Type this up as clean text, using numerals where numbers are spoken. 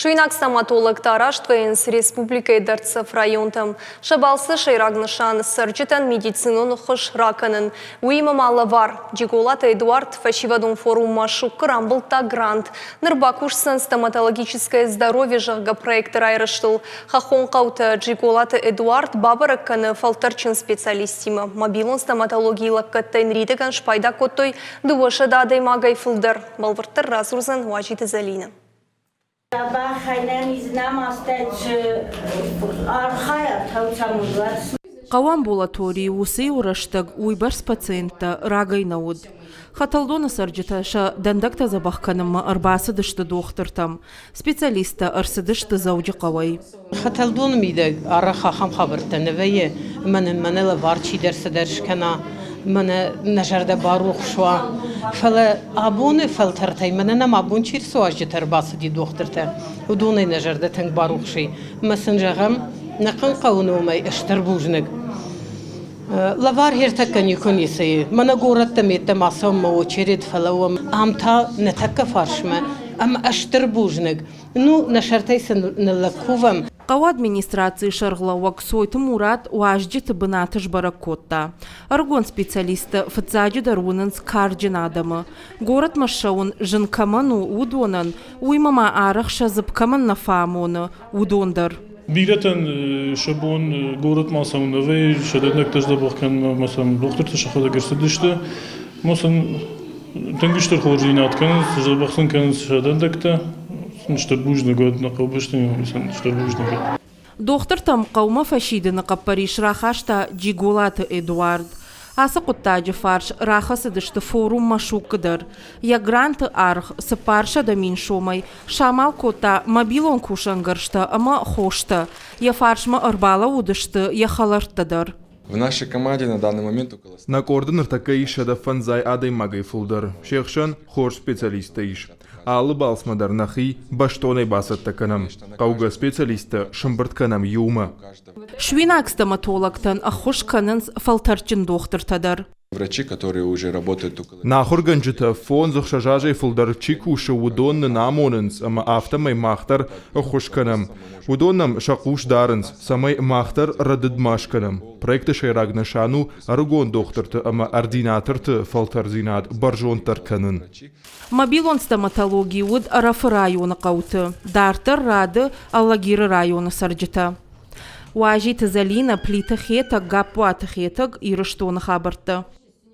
Суинаг стоматологтӕ араст вӕййынц республикӕйы дӕрддзӕф районтӕм. Сӕ балцы сӕйраг нысан цӕрджытӕн медицинон ӕххуыс ракӕнын. Уыимӕ ма лӕвар. Джиголаты Эдуард фӕсивӕдон форум Машук-ы рамбылдта грант. Ныр бакусдзӕн стоматологическое здоровье, зӕгъгӕ, проекты райрӕзтыл. Хӕххон хъӕутӕ Джиголаты Эдуард бабӕрӕг кӕны фӕлтӕрдджын специалисттимӕ. Мобилон стоматологийы лӕггӕдтӕй ныридӕгӕн спайда кодтой 200 адӕймагӕй фылдӕр. Бӕлвырддӕр радзурдзӕн Уазиты Зӕлинӕ. Хъӕуы амбулаторийы уыцы-иу рӕстӕг уыйбӕрц пациенттӕ рагӕй нӕ уыд. Хӕтӕлдоны цӕрджытӕ сӕ дӕндӕгтӕ дзӕбӕх кӕнынмӕ ӕрбацыдысты дохтыртӕм. Специалисттӕ ӕрцыдысты Дзӕуджыхъӕуӕй. Хӕтӕлдоны мидӕг арӕх ахӕм хабӕрттӕ нӕ вӕййы, ӕмӕ нын мӕнӕ лӕвар чидӕр цыдӕр скӕна, мӕнӕ нӕ зӕрдӕ барухс уа. Фӕлӕ абоны фӕлтӕртӕй мӕнӕ нӕм абон чи цы уазджытӕ ӕрбацыди дохтыртӕ, уыдонӕй нӕ зӕрдӕ тынг барухс и. Ӕмӕ сын зӕгъӕм, нӕ хъӕуы номӕй стыр бузныг. Лӕвар ӕртӕккӕ никуы ницы и. Мӕнӕ горӕттӕм йеддӕм ацӕуынмӕ очередь фӕлӕууӕм. Ам та нӕ тӕккӕ фарсмӕ. Ӕмӕ стыр бузныг. Ну, нӕ сӕртӕй сын ныллӕг кувӕм. Хъӕуы администрацийы сӕргълӕууӕг Цойты Мурат уазджыты бынаты сбӕрӕг кодта. Ӕрыгон специалисттӕ фыццаджыдӕр уынынц карджын адӕмы. Горӕтмӕ ссӕуын зын кӕмӕн у, уыдонӕн, уыимӕ ма арӕх сӕ дзыпп кӕмӕн нӕ фӕамоны, уыдон дӕр. Бирӕтӕн сӕ бон горӕтмӕ цӕуын нӕ вӕййы, сӕ дӕндӕгтӕ сдзӕбӕх кӕнынмӕ сӕм дохтыртӕ сӕхӕдӕг ӕрцыдысты. Ӕмӕ сын тынг стыр хорздзинад кӕнынц, дзӕбӕх сын кӕнынц сӕ дӕндӕгтӕ. Стыр бузныг уӕд нӕ хъӕубӕсты стыр бузныг уӕд. Дохтыртӕм хъӕумӕ фӕсидыны хъӕппӕрис рахаста Джиголаты Эдуард. Ацы хъуыддаджы фарс рахӕцыдысты форум Машук-ы дӕр. Йӕ гранты аргъ 400 000 сомӕй самал кодта мобилон кусӕнгӕрзтӕ ӕмӕ хостӕ. Йӕ фарсмӕ ӕрбалӕууыдысты йӕ хӕлӕрттӕ дӕр. В нашей команде на данный момент около Нӕ къорды ныртӕккӕ ис 105 адӕймагӕй фылдӕр. Се хсӕн хорз специалисттӕ ис. Алы балцмӕ дӕр нӕхи бӕстонӕй бацӕттӕ кӕнӕм. Хъӕугӕ специалисттӕ сӕмбырд кӕнӕм иумӕ. Суинаг стоматологтӕн ӕххуыс кӕнынц фӕлтӕрдджын дохтыртӕ дӕр. Врачи, которые уже работают около Нӕ ахуыргӕнджытӕ 5-6 азӕй фылдӕр чи кусы, уыдон нын амонынц ӕмӕ афтӕмӕй мах дӕр ӕххуыс кӕнӕм. Уыдон нӕм сӕ хъус дарынц, цӕмӕй мах дӕр рӕдыд ма скӕнӕм. Проекты сӕйраг нысан у ӕрыгон дохтырты ӕмӕ ординаторты фӕлтӕрдзинад бӕрзонддӕр кӕнын. Мобилон стоматологи уыд Ӕрӕфы районы хъӕуты, дарддӕр рады Алагиры районы цӕрджытӕ. Уазиты Зӕлинӕ, Плиты Хетӕг, Гаппуаты Хетӕг, Ирыстоны хабӕрттӕ.